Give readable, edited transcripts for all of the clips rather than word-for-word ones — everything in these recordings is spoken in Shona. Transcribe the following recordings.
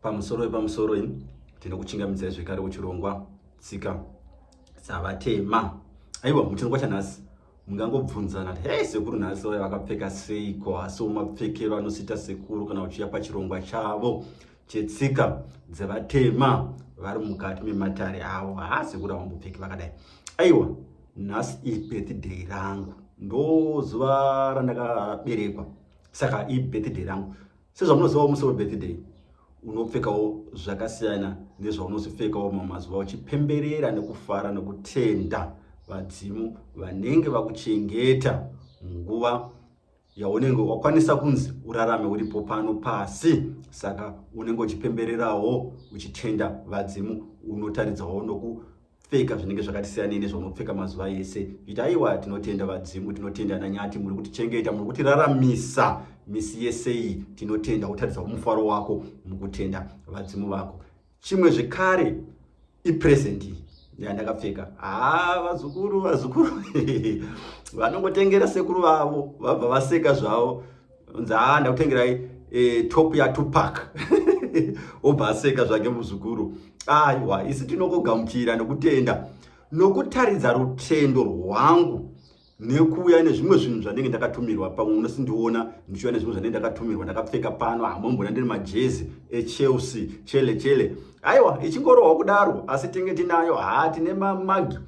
Pamusoro wepamusoro tinokuchingamidzai zvekare kuchirongwa Tsika Dzavatema. Aiwa, muchirongwa chanhasi mungangobvunzana kuti hei, sekuru nhasi vaya vakapfeka seiko? Asi mapfekero anosiita sekuru kana uchiya pachirongwa chavo chetsika dzevatema vari mukati mematare avo, haa, sekuru havambopfeki vakadai. Aiwa, nhasi ibirthday rangu, ndo zuva randakaberekwa, saka ibirthday rangu. Sezvamunozivawo, musi webirthday unopfekawo zvakasiyana nezvaunosipfekawo mamazuva uchipemberera nekufara nekutenda vadzimu vanenge vakuchengeta nguva yaunenge wakwanisa kunzi urarame uripo pano pasi. Saka unenge uchipembererawo uchitenda vadzimu, unotaridzawo nokupfeka zvinenge zvakati siyanei nezvaunopfeka mazuva ese, zviti aiwa, tinotenda vadzimu, tinotenda nanyati, muri kutichengeta, muri kutiraramisa misi yese iyi, tinotenda. Utaridzawo mufaro wako mukutenda vadzimu vako. Chimwe zvekare ipresent yandakapfeka. Haa, vazukuru, vazukuru vanongotengera sekuru vavo, vabva vaseka zvavo, nzi haa, ndakutengerai top yaTupac, obva aseka zvake muzukuru. Aiwa, isi tinokugamuchira nokutenda nokutaridza rutendo rwangu nekuuya nezvimwe zvinhu zvandinge ndakatumirwa. Pamwe unosindiona ndichiuya nezvimwe zvandinge ndakatumirwa ndakapfeka pano. Hamumbona ndiri majezi eChelsea chele chele. Aiwa, ichingorohwa kudaro, asi tinge tinayo. Haa, tine mamagi,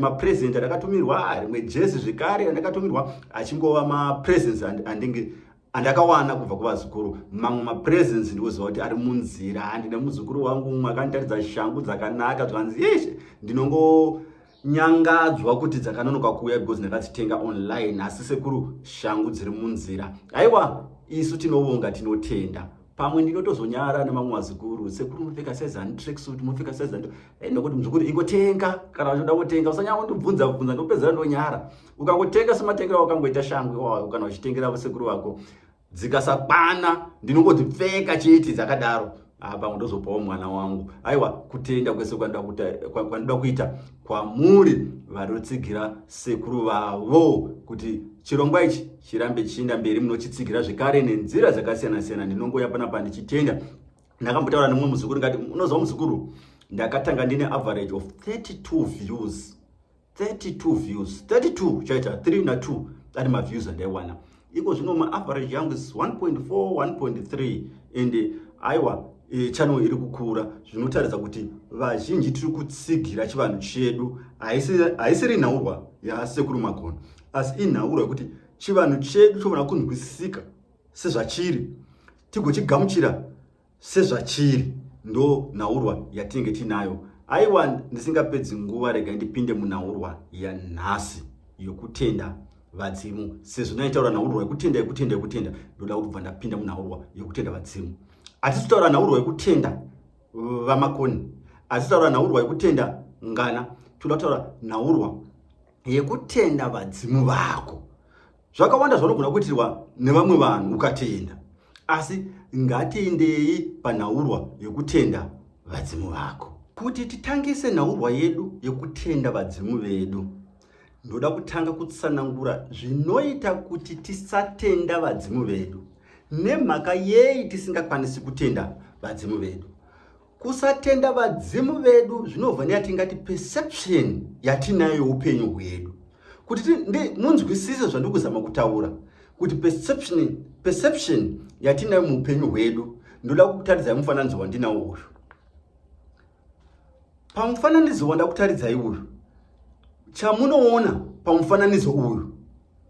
mapresent andakatumirwa, rimwe jezi zvekare andakatumirwa, achingova mapresents andinge andakawana kubva kuvazukuru. Mamwe mapresents ndinoziva kuti ari munzira. Handine muzukuru wangu umwe akanditaridza shangu dzakanaka, zvanzi yeshe ndinongo nyangadzwa kuti dzakanonoka kuuya because ndakadzitenga online, asi sekuru, shangu dziri munzira. Aiwa, isu tinovonga, tinotenda. Pamwe ndinotozonyara nemamwe vazukuru, sekuru munopfeka sezani tracksuit, munopfeka sezani, nokuti muzukuru ingotenga kana uchoda kutenga, usanyanya kundibvunza bvunza, ndopedzera ndonyara. Ukangotenga sematengero wakangoita shangu iwayo, kana uchitengera sekuru vako, dzikasakwana ndinongodzipfeka chete dzakadaro. Apa ndozopawo mwana wangu. Aiwa, kutenda kwese kwandinoda kuita kwamuri varitsigira sekuru vavo kuti chirongwa ichi chirambe chichienda mberi, munochitsigira zvekare nenzira dzakasiyana siyana. Ndinongoya panapa ndichitenda. Ndakambotaura nemumwe muzukuru, ngati unoziva muzukuru, ndakatanga ndine average of 32 views, 32 views, 32 chaita 3 na2 ari maviews andaiwana. Iko zvino maaverage yangu is 1.4, 1.3, and aiwa, channel iri kukura, zvinotaridza kuti vazhinji tiri kutsigira chivanhu chedu. Haisiri nhaurwa yasekuru Magono, asi inhaurwa yekuti chivanhu chedu chofanira kunzwisisika sezvachiri, tigochigamuchira sezvachiri. Ndo nhaurwa yatinenge tinayo. Aiwa, ndisingapedzi nguva, rega ndipinde munhaurwa yanhasi yokutenda vadzimu. Sezvo ndaitaura nhaurwa yekutenda, yekutenda, yekutenda, ndoda kubva ndapinda munhaurwa yekutenda vadzimu. Hatisi kutaura nhaurwa yekutenda vaMakoni, hatisi kutaura nhaurwa yekutenda ngana, toda kutaura nhaurwa yekutenda vadzimu vako. Zvakawanda zvaunogona kuitirwa nevamwe vanhu ukatenda, asi ngatiendei panhaurwa yekutenda vadzimu vako. Kuti titangise nhaurwa yedu yekutenda vadzimu vedu, ndoda kutanga kutsanangura zvinoita kuti tisatenda vadzimu vedu, nemhaka yei tisingakwanisi kutenda vadzimu vedu. Kusatenda vadzimu vedu zvinobva neyatingati perception yatinayo youpenyu hwedu. Kuti munzwisise zvandiri kuzama kutaura kuti perception yatinayo muupenyu hwedu, ndoda kukutaridzai mufananidzo wandinawo uyu. Pamufananidzo wandakutaridzai uyu, chamunoona pamufananidzo uyu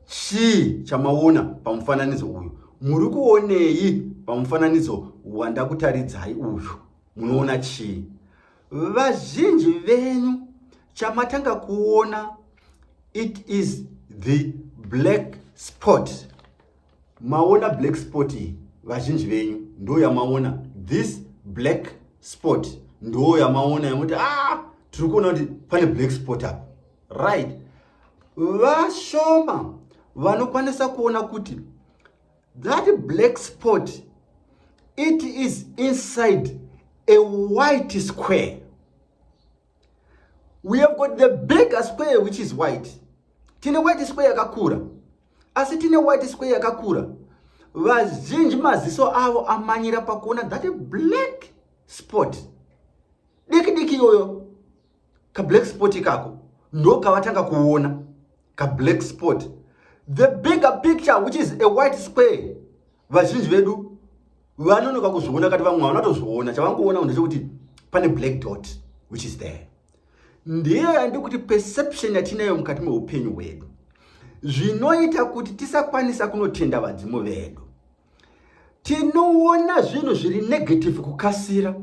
chii? Chamaona pamufananidzo uyu, muri kuonei pamufananidzo wandakutaridzai uyu? Munoona chii? Vazhinji venyu chamatanga kuona, it is the black spot. Maona black spot iyi, vazhinji venyu ndo yamaona. This black spot ndo yamaona, yamuti ah, tiri kuona kuti pane black spot apa, right? Vashoma vanokwanisa kuona kuti that black spot, it is inside a white square. We have got the bigger square which is white. Tine white square yakakura, asi tine white square yakakura, vazhinji maziso avo amanyira pakuona that black. spot diki diki iyoyo, kablack spot ikako ndo kavatanga kuona, kablack spot. The bigger picture, which is a white square, vazhinji vedu vanonoka kuzviona. Kati vamwe vanatozviona, chavangoona ndechekuti pane black dot which is there. Ndiyo yandikuti perception yatinayo mukati meupenyu hwedu, zvinoita kuti tisakwanisa kunotenda vadzimu vedu. Tinoona zvinhu zviri negative kukasira.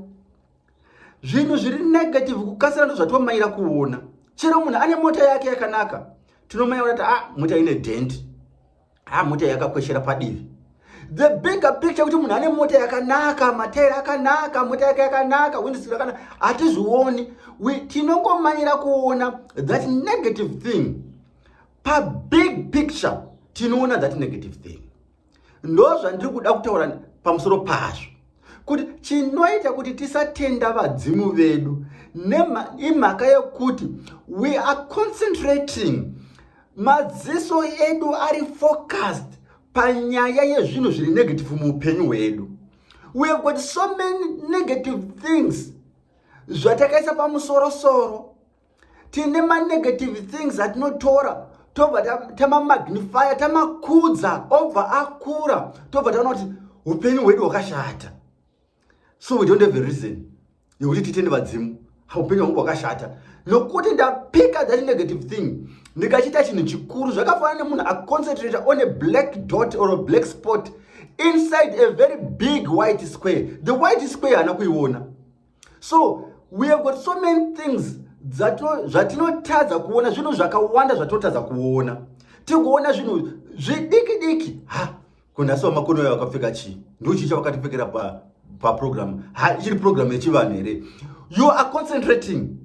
Zvinhu zviri negative kukasira ndo zvatomaira kuona. Chero munhu ane mota yake yakanaka, tinomaira kuti, "Ah, mota ine dent. Ah, mota yakakweshera padivi." The bigger picture, kuti munhu ane mota yakanaka, mataira akanaka, mota yake yakanaka, windscreen yakanaka, hatizvioni. Tinongomanyira kuona that negative thing. Pabig picture tinoona that negative thing. Ndo zvandiri kuda kutaura pamusoro pazvo, kuti chinoita kuti tisatenda vadzimu vedu imhaka yekuti we are concentrating, madziso edu ari focused panyaya yezvinhu zviri negative muupenyu hwedu. We have got so many negative things zvatakaisa pamusorosoro. Tine manegative things atinotora, tobva tamamagnifya, tamakudza, obva akura, tobva taona kuti upenyu hwedu hwakashata. So we don't have a reason yekuti titende vadzimu. Upenyu hwangu hwakashata nokuti ndapika that negative thing, ndikachiita chinhu chikuru. Zvakafanana nemunhu aconcentrate on a black dot or a black spot inside a very big white square. The white square haana kuiona. So we have got so many things zvatinotadza kuona, zvinhu zvakawanda zvatinotadza kuona. Tikuona zvinhu zvidiki diki. Ha, kunhasi vamakono ayo vakapfeka chii? Ndochii chavakatipfekera paprogram? Ha, ichiri program yechivanhu here? You are concentrating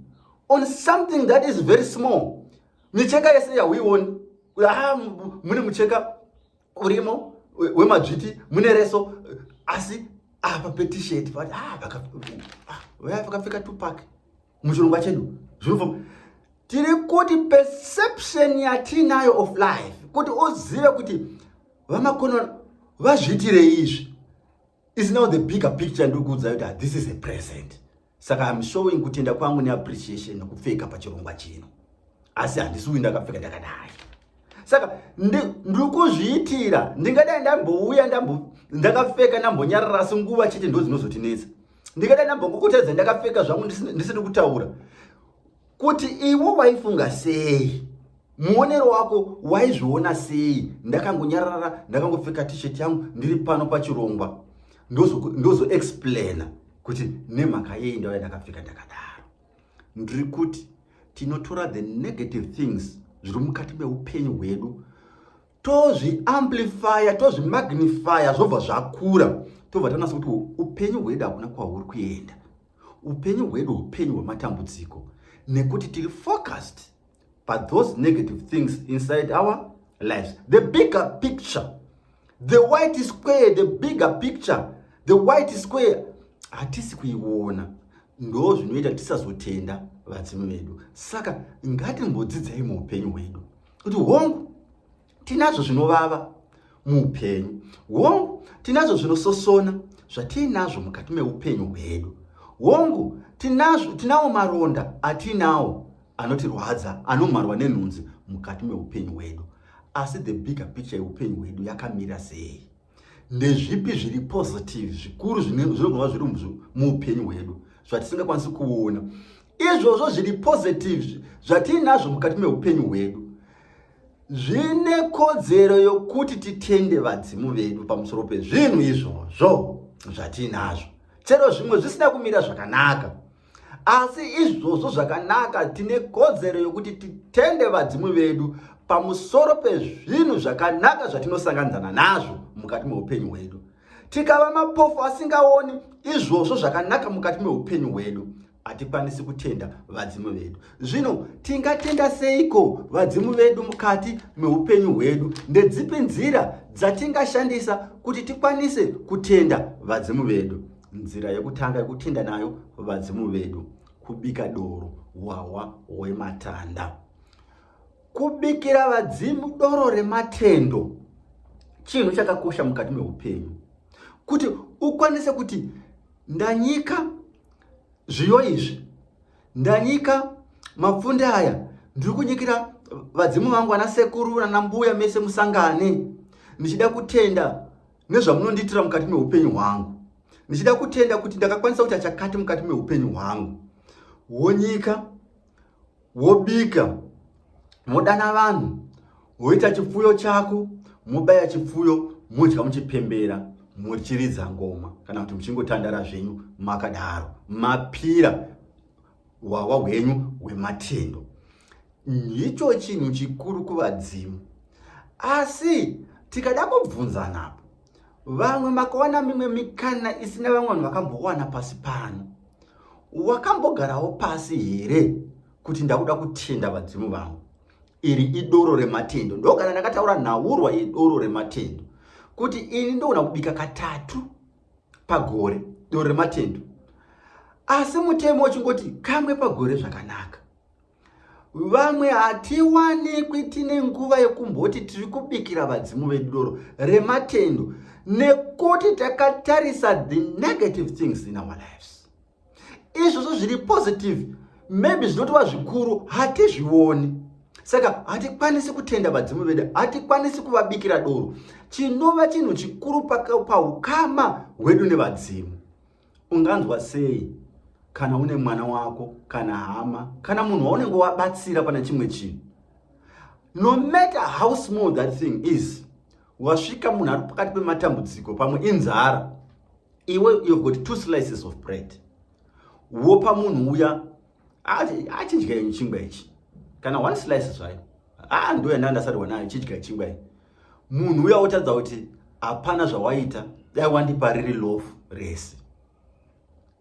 on something that is very small. Micheka yese yahuioni. Ha, mune mucheka urimo wemadzviti, mune reso, asi apa peT-shirt, vaya vakapfeka Tupac muchirongwa chedu zvinofamba. Tiri kuti perception yatinayo of life, kuti uzive kuti vamakono vazviitirei izvi, is now the bigger picture. Ndiri kuudza kuti this is a present. Saka I'm showing kutenda kwangu neappreciation nekupfeka pachirongwa chino, asi handisi uyu ndakapfeka ndakadai. Saka ndiri kuzviitira, ndingadai ndambouya ndakapfeka ndambonyarara, asi nguva chete ndo dzinozotinetsa. Ndingadai ndambongokutadza ndakapfeka zvangu ndisiri kutaura kuti iwo waifunga sei, muonero wako waizviona sei ndakangonyarara, ndakangopfeka T-shirt yangu, ndiri pano pachirongwa. Ndozoexplaina kuti nemhaka yei ndauya ndakapfeka ndakadaro. Ndiri kuti tinotora the negative things zviri mukati meupenyu hwedu, tozviamplifya, tozvimagnifya, zvobva zvakura, tobva tanasa kuti upenyu hwedu hakuna kwahuri kuenda. Upenyu hwedu upenyu hwematambudziko nekuti tiri focused pathose negative things inside our lives. The bigger picture, the white square, the bigger picture, the white square, hatisi kuiona. Ndo zvinoita tisazotenda vadzimu vedu. Saka ngatimbodzidzai muupenyu hwedu kuti hongu, tinazvo zvinovava muupenyu, hongu, tinazvo zvinososona zvatiinazvo mukati meupenyu hwedu, hongu, tinazvo, tinawo maronda atinawo anotirwadza, anomharwa nenhunzi mukati meupenyu hwedu, asi the bigger picture yeupenyu hwedu yakamira sei? Ndezvipi zviri positive zvikuru zvinogona zviri muupenyu hwedu zvatisingakwanisi kuona? Izvozvo zviri positive zvatiinazvo mukati meupenyu hwedu zvine kodzero yokuti titende vadzimu vedu pamusoro pezvinhu izvozvo zvatiinazvo. Chero zvimwe zvisina kumira zvakanaka, asi izvozvo zvakanaka, tine kodzero yokuti titende vadzimu vedu pamusoro pezvinhu zvakanaka zvatinosanganidzana nazvo mukati meupenyu hwedu. Tikava mapofu asingaoni izvozvo zvakanaka mukati meupenyu hwedu, hatikwanisi kutenda vadzimu vedu. Zvino tingatenda seiko vadzimu vedu mukati meupenyu hwedu? Ndedzipi nzira dzatingashandisa kuti tikwanise kutenda vadzimu vedu? Nzira yekutanga yekutenda nayo vadzimu vedu kubika doro, hwahwa hwematanda. Kubikira vadzimu doro rematendo chinhu chakakosha mukati meupenyu, kuti ukwanise kuti ndanyika Zviyo izvi ndanyika mapfunde aya, ndiri kunyikira vadzimu vangu ana sekuru nana mbuya mese musangane, ndichida kutenda nezvamunondiitira mukati meupenyu hwangu, ndichida kutenda kuti ndakakwanisa kuita chakati mukati meupenyu hwangu. Wonyika, wobika, modana vanhu, woita chipfuyo chako, mobaya chipfuyo, modya muchipembera, muchiridza ngoma kana kuti muchingotandara zvenyu makadaro, mapira hwahwa hwenyu hwematendo. Ndicho chinhu chikuru kuvadzimu. Asi tikada kubvunzanapo, vamwe makawana mimwe mikana isina vamwe vanhu vakambowana pasi pano. Wakambogarawo pasi here kuti ndakuda kutenda vadzimu vangu? Iri idoro rematendo. Ndogara ndakataura nhaurwa idoro rematendo, kuti ini ndoona kubika katatu pagore doro rematendo, asi mutemo uchingoti kamwe pagore zvakanaka. Vamwe hatiwanikwi tine nguva yekumboti tiri kubikira vadzimu vedu doro rematendo, nekuti takatarisa the negative things in our lives. Izvozvo zviri positive, maybe zvinotova zvikuru, hatizvioni. Saka hatikwanisi kutenda vadzimu vedu, hatikwanisi kuvabikira doro, chinova chinhu chikuru paukama hwedu nevadzimu. Unganzwa sei kana une mwana wako kana hama kana munhu waunenge wabatsira pane chimwe chinhu? No matter how small that thing is, wasvika munhu ari pakati pematambudziko, pamwe inzara, iwe you've got 2 slices of bread, wopa munhu uya, achidya chingwa ichi, kana 1 slice zvayo, ndo yandanga ndasarwa nayo, chidya chingwa iyi. Munhu uya otadza kuti hapana zvawaita, dai wandipa riri loaf rese.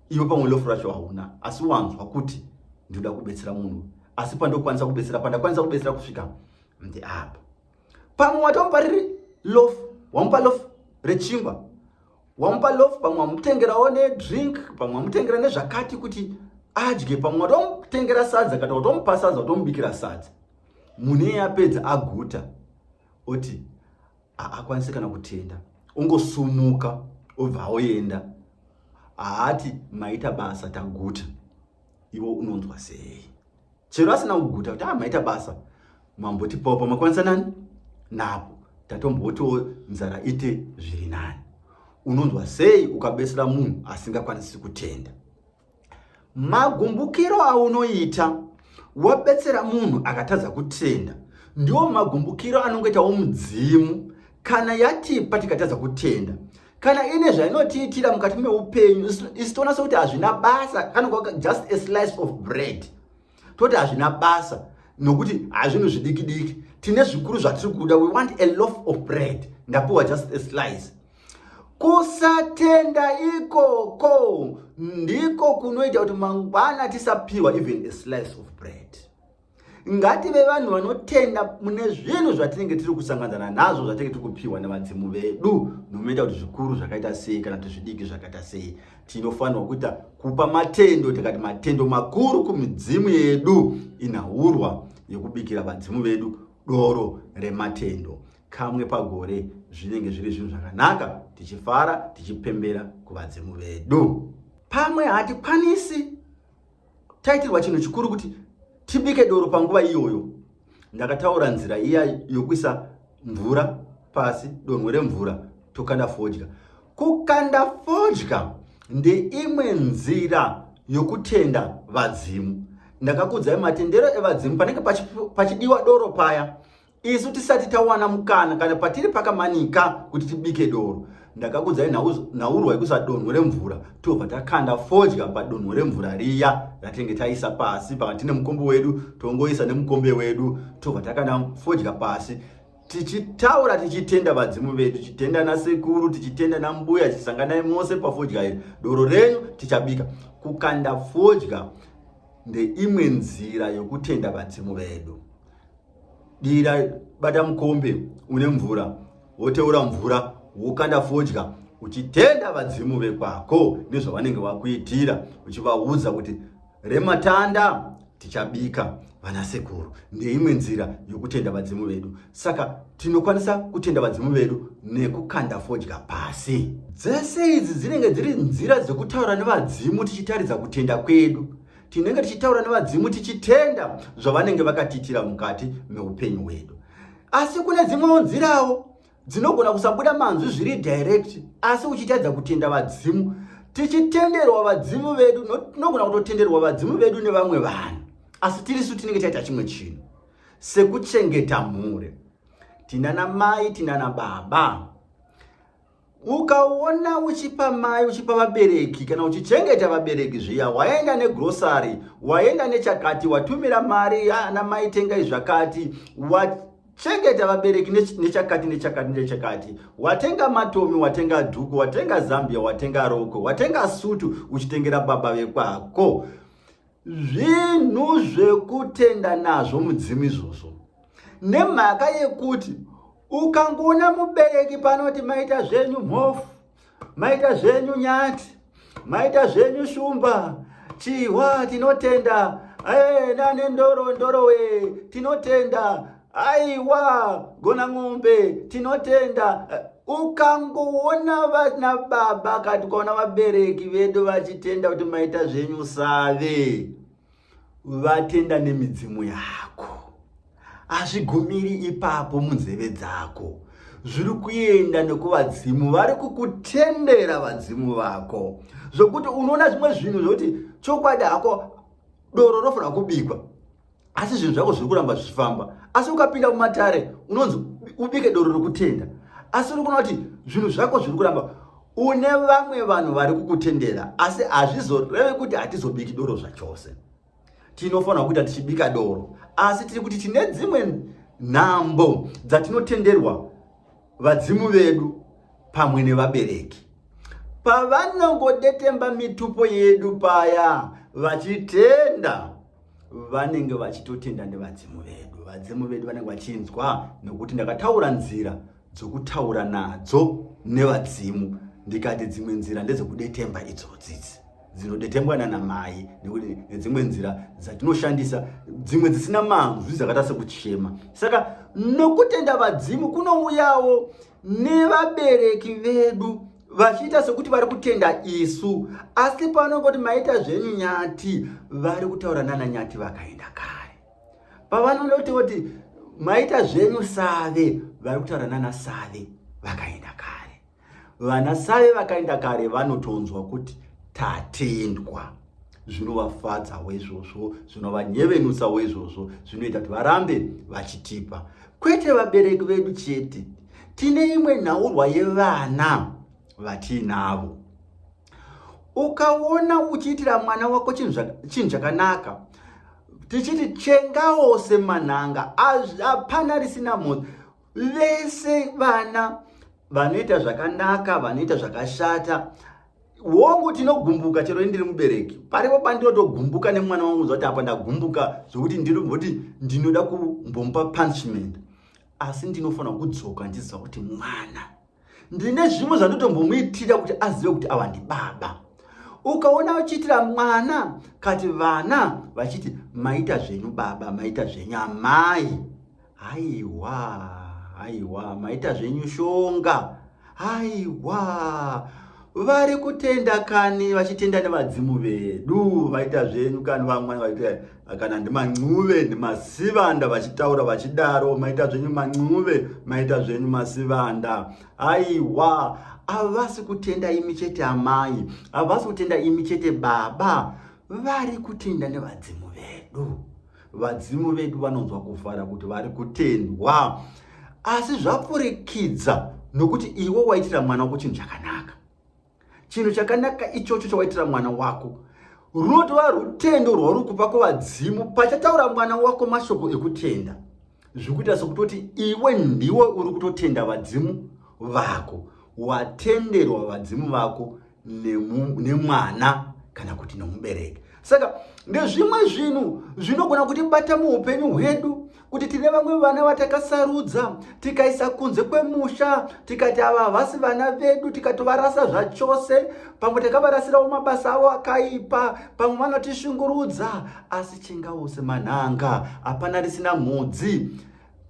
Iwe pamwe loaf racho hauna, asi wanzwa kuti ndinoda kubetsera munhu, asi pandokwanisa kubetsera, pandakwanisa kubetsera kusvika ndeapa. Pamwe watomupa riri loaf, wamupa loaf rechingwa, wamupa loaf, pamwe wamutengerawo nedrink, pamwe wamutengera nezvakati kuti adye, pamwe watomutengera sadza, kana watomupa sadza, watomubikira sadza. Munhu iye apedza aguta, oti haakwanisi kana kutenda, ongosumuka obva aoenda, haati maita basa, taguta. Iwe unonzwa sei? Chero asina kuguta, kuti maita basa, mambotipawo pamakwanisa nani napo, tatombotiwo nzara ite zviri nani. Unonzwa sei ukabetsera munhu asingakwanisi kutenda? Magumbukiro aunoita wabetsera munhu akatadza kutenda ndiwo magumbukiro anongoitawo mudzimu kana yatipa tikatadza kutenda. Kana ine zvainotiitira mukati meupenyu, isu toona sekuti hazvina basa, kana just a slice of bread toti hazvina basa, nokuti hazvinhu zvidiki diki, tine zvikuru zvatiri kuda. We want a loaf of bread, ndapiwa just a slice. Kusatenda ikoko ndiko kunoita kuti mangwana tisapiwa even a slice of bread. Ngative vanhu vanotenda mune zvinhu zvatinenge tiri kusanganzana nazvo, zvatinenge tiri kupiwa nevadzimu vedu, nomunoita kuti zvikuru zvakaita sei kana kuti zvidiki zvakaita sei. Tinofanirwa kuita kupa matendo, tikati matendo makuru kumidzimu yedu. Inhaurwa yekubikira vadzimu vedu doro rematendo kamwe pagore, zvinenge zviri zvinhu zvakanaka, tichifara tichipembera kuvadzimu vedu. Pamwe hatikwanisi, taitirwa chinhu chikuru, kuti tibike doro panguva iyoyo. Ndakataura nzira iya yokuisa mvura pasi, donhwe remvura, tokanda fodya. Kukanda fodya ndeimwe nzira yokutenda vadzimu. Ndakakudzai matendero evadzimu, panenge pachidiwa doro paya, isu tisati tawana mukana kana patiri pakamanika kuti tibike doro, ndakakudzai nhaurwa yekuisa donhwe remvura, tobva takanda fodya padonhwe remvura riya ratinenge taisa pasi. Paka tine mukombe wedu, tongoisa nemukombe wedu, tobva takanda fodya pasi, tichitaura, tichitenda vadzimu vedu, tichitenda nasekuru, tichitenda nambuya, tichisanganai mose pafodya iri, doro renyu tichabika. Kukanda fodya ndeimwe nzira yokutenda vadzimu vedu. Dira, bata mukombe une mvura, woteura mvura, wokanda fodya, uchitenda vadzimu vekwako nezvavanenge vakuitira, uchivaudza kuti rematanda. Tichabika vana sekuru. Ndeimwe nzira yokutenda vadzimu vedu. Saka tinokwanisa kutenda vadzimu vedu nekukanda fodya pasi. Dzese idzi dzinenge dziri nzira dzekutaura nevadzimu tichitaridza kutenda kwedu. Tinenge tichitaura nevadzimu tichitenda zvavanenge vakatiitira mukati meupenyu hwedu. Asi kune dzimwewo nzirawo dzinogona kusabuda manzwi zviri direct, asi uchitaridza kutenda vadzimu. Tichitenderwa vadzimu vedu, tinogona kutotenderwa vadzimu vedu nevamwe vanhu, asi tirisu tinenge taita chimwe chinhu sekuchengeta mhuri. Tinana mai, tinana baba. Ukaona uchipa mai, uchipa vabereki, kana uchichengeta vabereki zviya, waenda negrosary, waenda nechakati, watumira mari, ana mai tengai zvakati, wachengeta vabereki nechakati nechakati nechakati, watenga matomi, watenga dhuku, watenga zambia, watenga roko, watenga sutu, uchitengera baba vekwako. Zvinhu zvekutenda nazvo mudzimu izvozvo, nemhaka yekuti ukangoona mubereki panoti maita zvenyu mhofu, maita zvenyu nyati, maita zvenyu shumba, chihwa tinotenda, nane ndoro ndorowe tinotenda, aiwa gona ng'ombe tinotenda. Ukangoona vana baba kati ukaona vabereki vedu vachitenda kuti maita zvenyu save, vatenda nemidzimu yako. Hazvigumiri ipapo munzeve dzako, zviri kuenda nekuvadzimu vari kukutendera vadzimu vako, zvokuti unoona zvimwe zvinhu zvokuti chokwadi hako doro rofanira kubikwa, asi zvinhu zvako zviri kuramba zvichifamba. Asi ukapinda mumatare unonzi ubike doro rokutenda, asi uri kuona kuti zvinhu zvako zviri kuramba. Une vamwe vanhu vari kukutendera, asi hazvizoreve kuti hatizobiki doro zvachose. Tinofanira kuita tichibika doro, asi tiri kuti tine dzimwe nhambo dzatinotenderwa vadzimu vedu pamwe nevabereki pavanongodetemba mitupo yedu paya vachitenda, vanenge vachitotenda nevadzimu vedu. Vadzimu vedu vanenge vachinzwa, nokuti ndakataura nzira dzokutaura nadzo nevadzimu, ndikati dzimwe nzira ndedzekudetemba idzodzidzi dzinodetembwa nana mai, nekuti nedzimwe nzira dzatinoshandisa dzimwe dzisina manzwi dzakaita sekuchema. Saka nokutenda vadzimu kunouyawo nevabereki vedu vachiita sekuti vari kutenda isu, asi pavanongoti maita zvenyu nyati, vari kutaura nana nyati vakaenda kare. Pavanondoti kuti maita zvenyu save, vari kutaura nana save vakaenda kare. Vana save vakaenda kare vanotonzwa kuti tatendwa, zvinovafadzawo izvozvo, zvinovanyevenutsawo izvozvo, zvinoita kuti varambe vachitipa. Kwete vabereki vedu chete, tine imwe nhaurwa yevana vatiinavo. Ukaona uchiitira mwana wako chinhu chakanaka, tichiti chengawo semanhanga, hapana risina mhodzi. Vese vana vanoita zvakanaka, vanoita zvakashata, wongu tinogumbuka. Chero indiri mubereki, paripo pandinotogumbuka nemwana wangu, zvakuti apa ndagumbuka zvokuti ndinomboti ndinoda kumbomupa punishment, asi ndinofanira kudzoka ndiziva kuti mwana ndine zvimwe zvandotombomuitira kuti azive kuti ava ndibaba. Ukaona uchiitira mwana kati vana vachiti maita zvenyu baba, maita zvenyu amai, haiwa haiwa, maita zvenyu shonga, haiwa, vari kutenda kani, vachitenda nevadzimu vedu, vaita zvenyu kani. Vamwe vaita kana ndimancuve ndimasivanda, vachitaura vachidaro, maita zvenyu mancuve, maita zvenyu masivanda. Aiwa, havasi kutenda imi chete amai, havasi kutenda imi chete baba, vari kutenda nevadzimu vedu. Vadzimu vedu vanonzwa kufara kuti vari kutendwa, asi zvapfurikidza nokuti iwe waitira mwana wako chinhu chakanaka. Chinhu chakanaka ichocho chawaitira mwana wako runotova rutendo rwauri kupa kuvadzimu. Pachataura mwana wako mashoko ekutenda, zvikuita sokutoti iwe ndiwe uri kutotenda vadzimu vako. Watenderwa vadzimu vako nemwana kana kuti nomubereki. Saka ndezvimwe zvinhu zvinogona kutibata muupenyu hwedu, kuti tine vamwe vana vatakasarudza tikaisa kunze kwemusha, tikati ava havasi vana vedu, tikatovarasa zvachose. Pamwe takavarasirawo mabasa avo akaipa, pamwe vanotishungurudza, asi chingause manhanga, hapana risina mhodzi.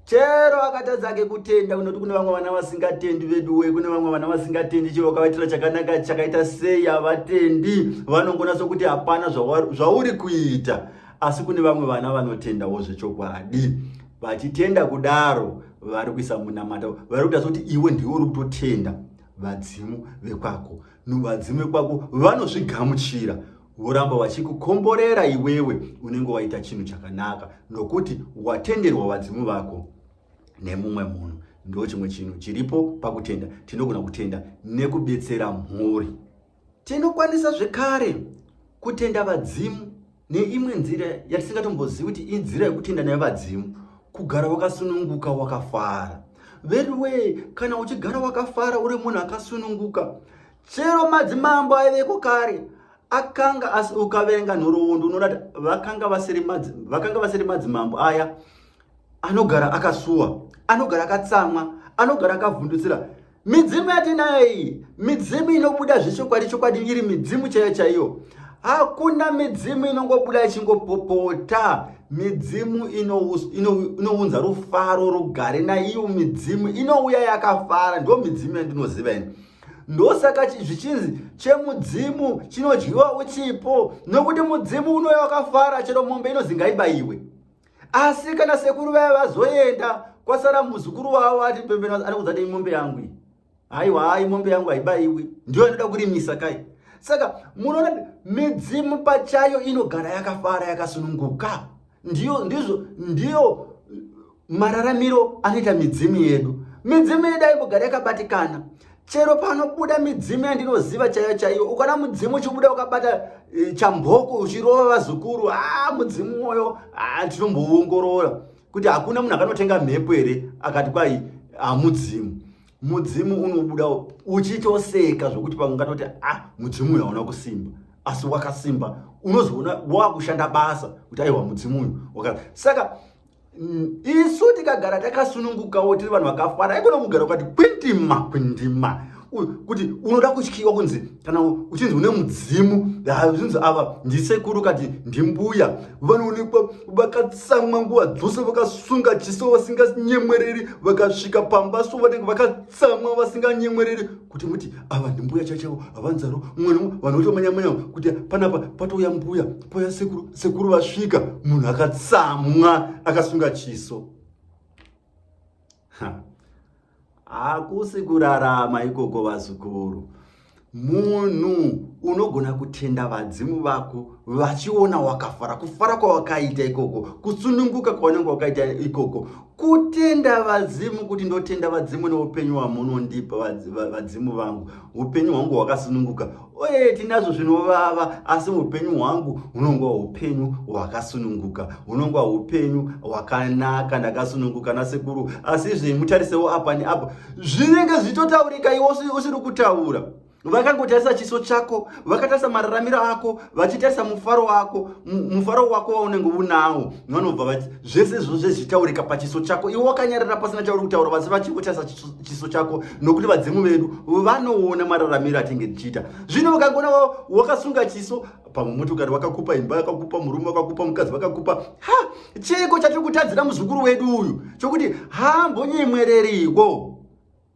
Chero akatadza ake kutenda, kunoti kune vamwe vana vasingatendi veduwe, kune vamwe vana vasingatendi, chero wakavaitira chakanaka chakaita sei havatendi, vanongona sokuti hapana zvauri kuita. Asi kune vamwe vana vanotendawo zvechokwadi, vachitenda kudaro vari kuisa munamato, vari kuita sokuti iwe ndiwe uri kutotenda vadzimu vekwako. Vadzimu vekwako vanozvigamuchira, voramba vachikukomborera iwewe unenge waita chinhu chakanaka, nokuti watenderwa vadzimu vako nemumwe munhu. Ndo chimwe chinhu chiripo pakutenda. Tinogona kutenda nekubetsera mhuri. Tinokwanisa zvekare kutenda vadzimu neimwe nzira yatisingatombozivi kuti inzira yekutenda nayo vadzimu, kugara wakasununguka wakafara. Veduwee, kana uchigara wakafara uri munhu akasununguka, chero madzimambo aiveko kare akanga asi, ukaverenga nhoroondo unoona kuti vakanga vasiri madzimambo aya anogara akasuwa, anogara akatsamwa, anogara akavhundutsira. Midzimu yatinayo iyi, midzimu inobuda zvechokwadi chokwadi, iri midzimu chaiyo chaiyo. Hakuna midzimu inongobuda ichingopopota. Midzimu inounza rufaro, rugare. Naiyo midzimu inouya yakafara, ndo midzimu yandinoziva ini. Ndosaka zvichinzi chemudzimu chinodyiwa uchipo, nokuti mudzimu unouya wakafara, chero mombe inozi ngaibaiwe. Asi kana sekuru vaya vazoenda, kwasara muzukuru wavo ati pembeni, anokuudza kuti mombe yangu iyi, haiwa, hai, mombe yangu haibaiwi, ndiyo anoda kurimisa kai. Saka munoona midzimu pachayo inogara yakafara, yakasununguka. Ndiyo, ndizvo, ndiyo mararamiro anoita midzimu yedu. Midzimu yedu aimbogara yakabatikana. Chero panobuda midzimu yandinoziva chaiyo chaiyo, ukaona mudzimu uchibuda wakabata chamboko uchirova vazukuru, mudzimu woyo, tinomboongorora kuti hakuna munhu akanotenga mhepo here akati kwai hamudzimu. Mudzimu unobuda uchitoseka zvokuti pamwe ungatoti mudzimu uyu hauna kusimba, asi wakasimba. Unozoona wakushanda basa kuti aiwa mudzimu uyu waka. Saka isu tikagara takasunungukawo tiri vanhu vakafara, aikona kugara ukati kwindima kwindima, kuti unoda kutyiwa kunzi kana uchinzi une mudzimu, zvinzi ava ndisekuru kati ndimbuya, vanoonekwa vakatsamwa nguva dzose, vakasunga chiso, vasinganyemwereri. Vakasvika pamba so vanenge vakatsamwa, vasinganyemwereri, kuti muti ava ndimbuya chaichaivo, havanzaro mumwe nomwe. Vanhu votomanyamanya kuti panapa patouya mbuya, pouya sekuru, sekuru vasvika, munhu akatsamwa akasunga chiso. Hakusi kurarama ikoko vazukuru. Munhu unogona kutenda vadzimu vako vachiona wakafara, kufara kwawakaita ikoko, kusununguka kwaunenge wakaita ikoko, kutenda vadzimu kuti ndotenda vadzimu neupenyu hwamunondipa, vadzimu vangu, upenyu hwangu hwakasununguka. Oye, tinazvo zvinovava, asi upenyu hwangu hunongova upenyu hwakasununguka, hunongova upenyu hwakanaka, ndakasununguka nasekuru. Asi zvimutarisewo apa neapo, zvinenge zvichitotaurika iwe usiri kutaura. Vakangotarisa chiso chako, vakatarisa mararamiro ako, vachitarisa mufaro wako, mufaro wako waunenge unawo, vanobva zvese izvozvo zvichitaurika pachiso chako, iwe wakanyarara pasina chauri kutaura, vasi vachingotarisa chiso chako, nokuti vadzimu vedu vanoona mararamiro atinge tichiita. Zvino vakangoona wakasunga chiso, pamwe motokari vakakupa, imba vakakupa, murume vakakupa, mukadzi vakakupa, ha, chiko chatiri kutadzira muzukuru wedu uyu chokuti hambonyemwereriko?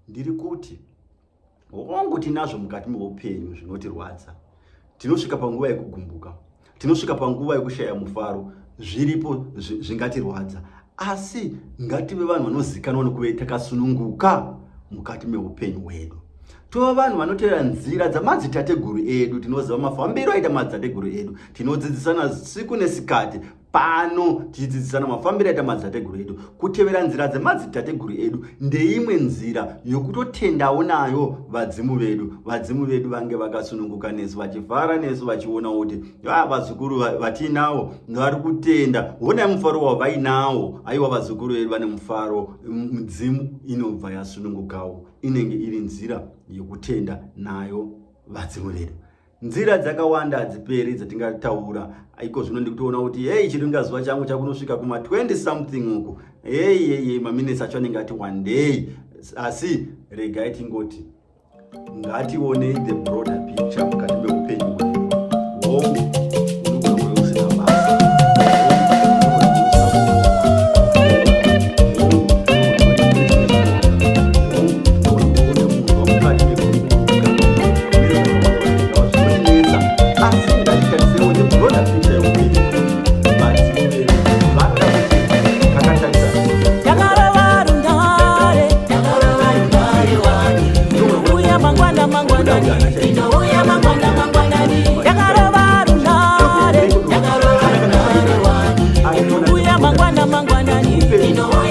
Ndiri kuti hongu, tinazvo mukati meupenyu zvinotirwadza. Tinosvika panguva yekugumbuka, tinosvika panguva yekushaya mufaro, zviripo zvingatirwadza, asi ngative vanhu vanozikanwa nekuve takasununguka mukati meupenyu hwedu. Tova vanhu vanotevera nzira dzamadzitateguru edu, tinoziva mafambiro aita madzitateguru edu, tinodzidzisana siku nesikati pano tichidzidzisana mafambiro aita madzitateguru edu. Kutevera nzira dzemadzitateguru edu ndeimwe nzira yokutotendawo nayo vadzimu vedu. Vadzimu vedu vange vakasununguka nesu, vachifara nesu, vachiona kuti vazukuru vatiinawo vari kutenda, honai mufaro wavainawo. Aiwa, vazukuru vedu vane mufaro, midzimu inobva yasunungukawo. Inenge iri nzira yekutenda nayo vadzimu vedu. Nzira dzakawanda hadziperi dzatingataura. Iko zvino ndikutoona kuti hei, chiringazuva changu chakunosvika kuma 20 something uku. Hei hei hei, maminutes acho anenge ati one day. Asi regai tingoti ngationei the broader picture mukati meupenyu hwedu. Hongu, unogona kuve usina basa. Takarova rundare, takarova rundare wani. Ndinouya mangwana mangwanani, ndinouya mangwana mangwanani. Takarova rundare, takarova rundare wani. Ndinouya mangwana mangwanani, ndinouya.